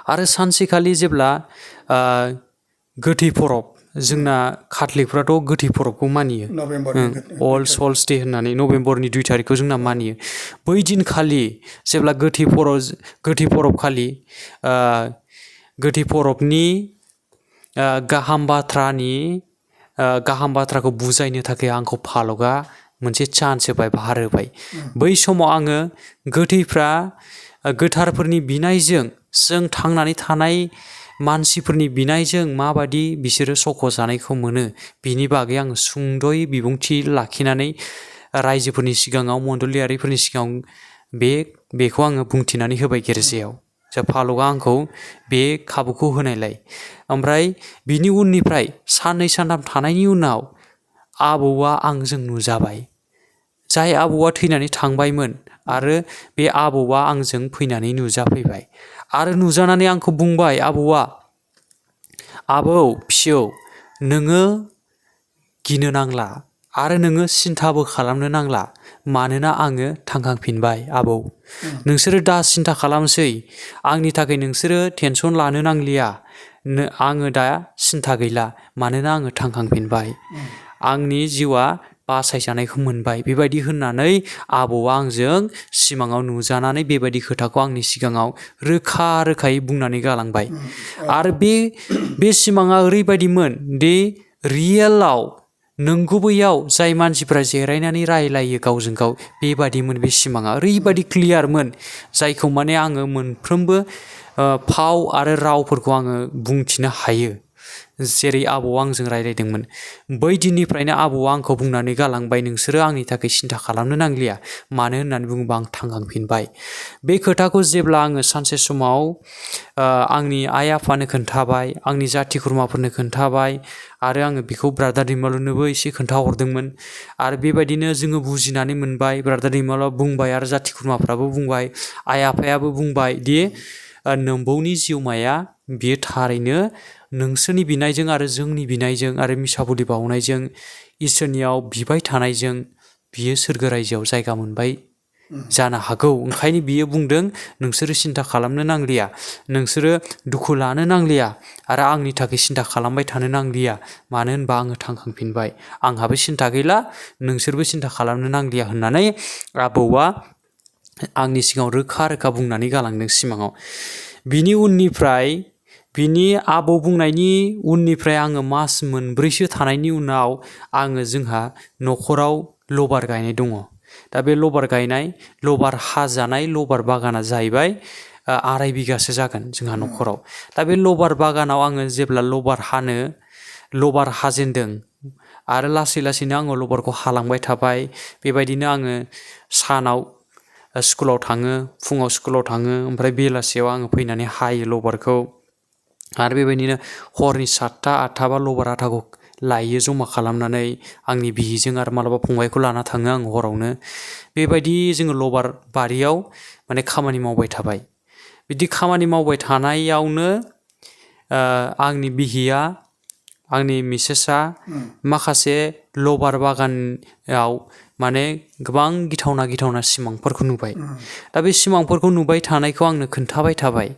आरो सानसेखालि जेब्ला गोथै परब जोंना काथलिकफ्राथ' गोथै परबखौ मानियो अल सल्स डे होननानै नभेम्बरनि 2 तारिखखौ जोंना मानियो बै दिनखालि जेब्ला गोथै परब खालि गोथै परबनि गाहाम बाथ्राखौ बुजायनो थाखाय आंखौ फालकआ मोनसे चान्स होबाय भार होबाय बै समाव आङो गोथैफ्रा गोथारफोरनि बिनायजों जों थांनानै थानाय मानसिफोरनि बिनायजों माबादि बिसोरो सख' जानायखौ मोनो बिनि बागै आं सुंद'यै बिबुंथि लाखिनानै रायजोफोरनि सिगाङाव मण्डलियारिफोरनि सिगाङाव बेखौ आङो बुंथिनानै होबाय गिर्जायाव फालकआ आंखौ बे खाबुखौ होनायलाय ओमफ्राय बिनि उननिफ्राय साननै सानथाम थानायनि उनाव आबौआ आंजों नुजाबाय जाय आबौआ थैनानै थांबायमोन आरो बे आबौआ आंजों फैनानै नुजाफैबाय आरो नुजानानै आंखौ बुंबाय आबौआ आबौ फिसौ नोङो गिनो नांला आरो नोङो सिन्थाबो खालामनो नांला मानोना आङो थांखांफिनबाय आबौ नोंसोरो दा सिन्था खालामसै आंनि थाखाय नोंसोरो टेनसन लानो नांलिया आङो दा सिन्था गैला मानोना आङो थांखांफिनबाय आंनि जिउआ बासायजानायखौ मोनबाय बेबायदि होननानै आबौआ आंजों सिमाङाव नुजानानै बेबायदि खोथाखौ आंनि सिगाङाव रोखा रोखायै बुंनानै गालांबाय आरो बे सिमाङा ओरैबायदिमोन दि रियेलाव नंगुबैयाव जाय मानसिफ्रा जिरायनानै रायलायो गावजों गाव बेबायदिमोन बे सिमाङा ओरैबायदि क्लियारमोन जायखौ माने आङो मोनफ्रोमबो फाव आरो रावफोरखौ आङो बुंथिनो हायो जेरै आबौआ आंजों रायलायदोंमोन बै दिननिफ्रायनो आबौआ आंखौ बुंनानै गालांबाय नोंसोरो आंनि थाखाय सिन्था खालामनो नांलिया मानो होननानै बुङोबा आं थांखांफिनबाय बे खोथाखौ जेब्ला आङो सानसे समाव आंनि आइ आफानो खोन्थाबाय आंनि जाथि खुरमाफोरनो खोन्थाबाय आरो आङो बेखौ ब्रादार दैमालुनोबो एसे खोन्थाहरदोंमोन आरो बेबायदिनो जोङो बुजिनानै मोनबाय ब्रादार दैमालुआ बुंबाय आरो जाथि खुरमाफ्राबो बुंबाय आइ आफायाबो बुंबाय दि नोम्बौनि जिउमाया बियो थारैनो नोंसोरनि बिनायजों आरो जोंनि बिनायजों आरो मिसाबुलि बावनायजों इसोरनियाव बिबाय थानायजों बियो सोरगो रायजोआव जायगा मोनबाय जानो हागौ ओंखायनो बियो बुंदों नोंसोरो सिन्था खालामनो नांलिया नोंसोरो दुखु लानो नांलिया आरो आंनि थाखाय सिन्था खालामबाय थानो नांलिया मानो होनबा आङो थांखांफिनबाय आंहाबो सिन्था गैला नोंसोरबो सिन्था खालामनो नांलिया होननानै आबौआ आंनि सिगाङाव रोखा रोखा बुंनानै गालांदों सिमाङाव बिनि आबौ बुंनायनि उननिफ्राय आङो मास मोनब्रैसो थानायनि उनाव आङो जोंहा न'खराव लबार गायनाय दङ दा बे लबार हाजानाय लबार बागाना जाहैबाय 2.5 बिगासो जागोन जोंहा न'खराव दा बे लबार बागानाव आङो जेब्ला लबार हाजेनदों आरो लासै लासैनो आङो लबारखौ हालांबाय थाबाय बेबायदिनो आङो सानाव स्कुलाव थाङो फुङाव स्कुलाव थाङो ओमफ्राय बेलासियाव आङो फैनानै हायो लबारखौ आरो बेबायदिनो हरनि 7टा 8टा बा लबार आथाखौ लायो जमा खालामनानै आंनि बिहिजों आरो मालाबा फंबायखौ लाना थाङो आं हरावनो बेबायदि जोङो लबार बारियाव माने खामानि मावबाय थाबाय बिदि खामानि मावबाय थानायावनो आंनि बिहिया आंनि मिसेसआ माखासे लबार बागानाव माने गोबां गिथावना सिमांफोरखौ नुबाय दा बे सिमांफोरखौ नुबाय थानायखौ आंनो खोन्थाबाय थाबाय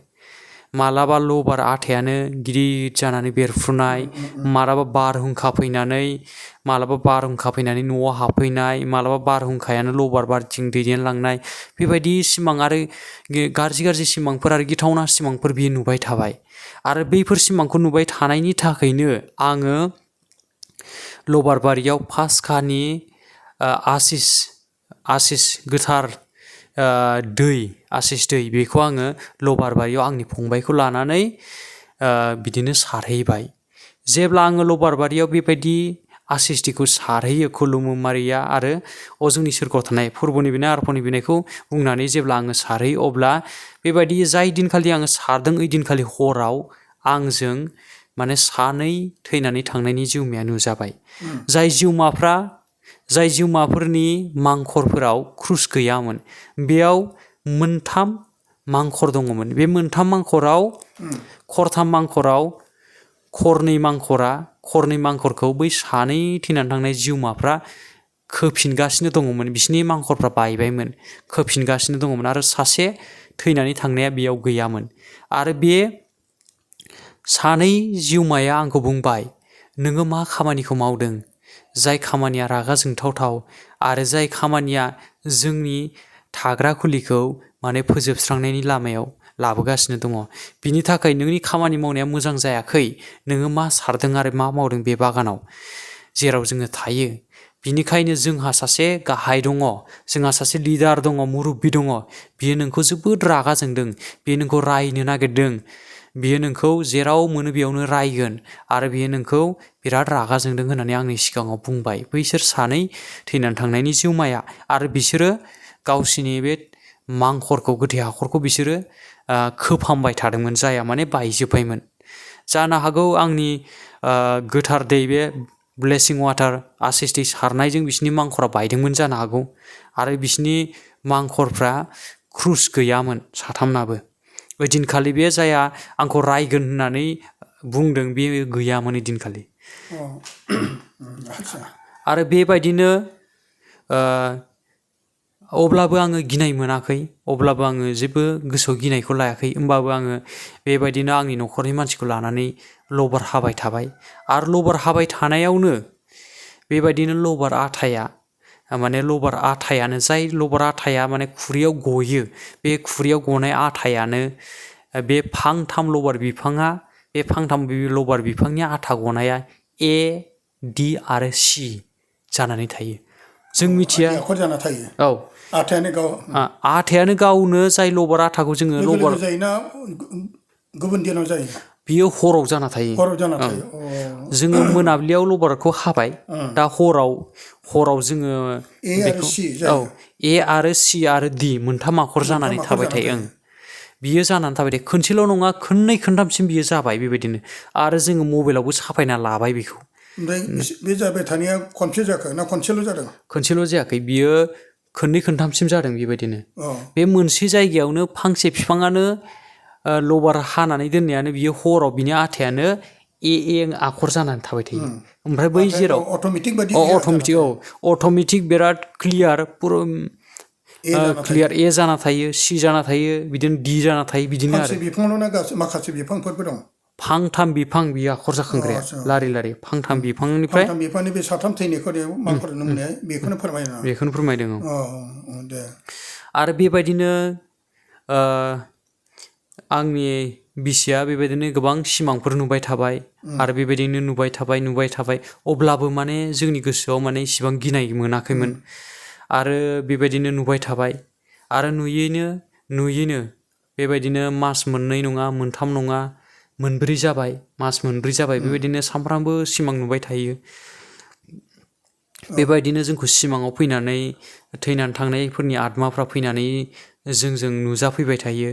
मालाबा लबार आथायानो गिदिर जानानै बेरफ्रुनाय मालाबा बारहुंखा फैनानै न'आव हाबफैनाय मालाबा बारहुंखायानो लबार बारिथिं दैदेनलांनाय बेबायदि सिमां आरो गाज्रि सिमांफोर आरो गिथावना सिमांफोर बियो नुबाय थाबाय आरो बैफोर सिमांखौ नुबाय थानायनि थाखायनो आङो लबार बारियाव पास्कानि आसिस गोथार आसिस दै बेखौ आङो लबार बारियाव आंनि फंबायखौ लानानै बिदिनो सारहैबाय जेब्ला आङो लबार बारियाव बेबायदि आसिस दैखौ सारहैयो खुलुमो मारिया आरो जोंनि सोरगोआव थानाय फोरबोनि बिनाय आरफनि बिनायखौ बुंनानै जेब्ला आङो सारहैयो अब्ला बेबायदि जाय दिनखालि आङो सारदों ओइ दिनखालि हराव आंजों माने 2 थैनानै थांनायनि जिउमाया नुजाबाय जाय जिउमाफोरनि मांखरफोराव क्रुस गैयामोन बेयाव 3 मांखर दङमोन बे 3 मांखराव खरथाम मांखराव खरनै मांखरखौ बै 2 थैनानै थांनाय जिउमाफ्रा खोफिनगासिनो दङमोन बिसिनि मांखरफ्रा बायबायमोन खोफिनगासिनो दङमोन आरो सासे थैनानै थांनाया बेयाव गैयामोन। आरो बे सानै जिउमाया आंखौ बुंबाय, नोङो मा खामानिखौ मावदों? जाय खामानिया रागा जोंथावथाव आरो जाय खामानिया जोंनि थाग्रा खुलिखौ माने फोजोबस्रांनायनि लामायाव लाबोगासिनो दङ। बिनि थाखाय नोंनि खामानि मावनाया मोजां जायाखै। नोङो मा सारदों आरो मा मावदों बे बागानाव जेराव जोङो थायो। बिनिखायनो जोंहा सासे गाहाय दङ, जोंहा सासे लिडार दङ, मुरब्बि दङ। बियो नोंखौ जोबोद रागा जोंदों। बियो नोंखौ रायनो नागिरदों। बियो नोंखौ जेराव मोनो बेयावनो रायगोन आरो बियो नोंखौ बिराद रागा जोंदों होननानै आंनि सिगाङाव बुंबाय। बैसोर सानै थैनानै थांनायनि जिउमाया। आरो बिसोरो गावसिनि बे मांखरखौ, गोथै हाखरखौ बिसोरो खोफामबाय थादोंमोन, जायहा माने बायजोब्बायमोन। जानो हागौ आंनि गोथार दै, बे ब्लेसिं वाटार आशिस दै सारनायजों बिसिनि मांखरा बायदोंमोन जानो हागौ। आरो बिसिनि मांखरफ्रा क्रुस गैयामोन साथामनाबो। ओइदिनखालि बे जायहा आंखौ रायगोन होननानै बुंदों बे गैयामोन ओइदिनखालि। आरो बेबायदिनो अब्लाबो आङो गिनाय मोनाखै, अब्लाबो आङो जेबो गोसोआव गिनायखौ लायाखै। होमबाबो आङो बेबायदिनो आंनि न'खरनि मानसिखौ लानानै लबार हाबाय थाबाय। आरो लबार हाबाय थानायावनो बेबायदिनो लबार आथाया जाय लबार आथाया माने खुरैयाव गयो, बे खुरैयाव गनाय आथायानो बे फांथाम लबार बिफाङा, बे फांथाम लबार बिफांनि आथा गनाया ए, डि आरो सि जानानै थायो। जों मिथिया। आखर जाना थायो। औ, आथायानो गावनो जाय लबार आथाखौ जोङो लोगो लबार लोगो जायोना गुबुन दिनाव जायो? बियो हराव जाना थायो। हराव जाना थायो। जोङो मोनाबिलियाव लबारखौ हाबाय, दा हराव जोङो ए आरो बेखौ सि जायो। ए आरो सि आरो डि मोनथाम आखर जानानै आखर थाबाय जाना थायो। बियो जानानै थाबाय थायो। खनसेल' नङा, खननै खनथामसिम बियो जाबाय बेबायदिनो। आरो जोङो मबाइलावबो साफायना लाबाय बेखौ। ओमफ्राय बे जाबाय थानाया खनसे जाखो ना खनसेल' जादों? खनसेल' जायाखै, बियो खननै खनथामसिम जादों बेबायदिनो। बे मोनसे जायगायावनो फांसे बिफाङानो लबार हानानै दोननायानो बियो हराव बिनि आथायानो ए आखर जानानै थाबाय थायो। ओमफ्राय बै जेराव अट'मेटिक बायदि अट'मेटिक बिराद क्लियार ए जाना थायो, सि जाना थायो, बिदिनो डि जाना थायो, बिदिनो आरो। फांसे बिफांल' ना माखासे बिफांफोरबो दं? फांथाम बिफां बियो आखर जाखांग्राया, लारि लारि फांथाम बिफांनिफ्राय। फांथाम बिफांनि बे साथाम थैनायखौ मांखर नुनो मोननाय, बेखौनो फोरमायनो नामा? बेखौनो फोरमायदों। दे। आरो बेबायदिनो आंनि बिसिया बेबायदिनो गोबां सिमांफोर नुबाय थाबाय। आरो बेबायदिनो नुबाय थाबाय। अब्लाबो माने जोंनि गोसोआव माने इसिबां गिनाय मोनाखैमोन। आरो बेबायदिनो नुबाय थाबाय। आरो नुयैनो बेबायदिनो मास मोननै नङा, मोनथाम नङा, मोनब्रै जाबाय, मास मोनब्रै जाबाय। बेबायदिनो सानफ्रामबो सिमां नुबाय थायो। बेबायदिनो जोंखौ सिमाङाव फैनानै थैनानै थांनायफोरनि आत्माफ्रा फैनानै जोंजों नुजाफैबाय थायो।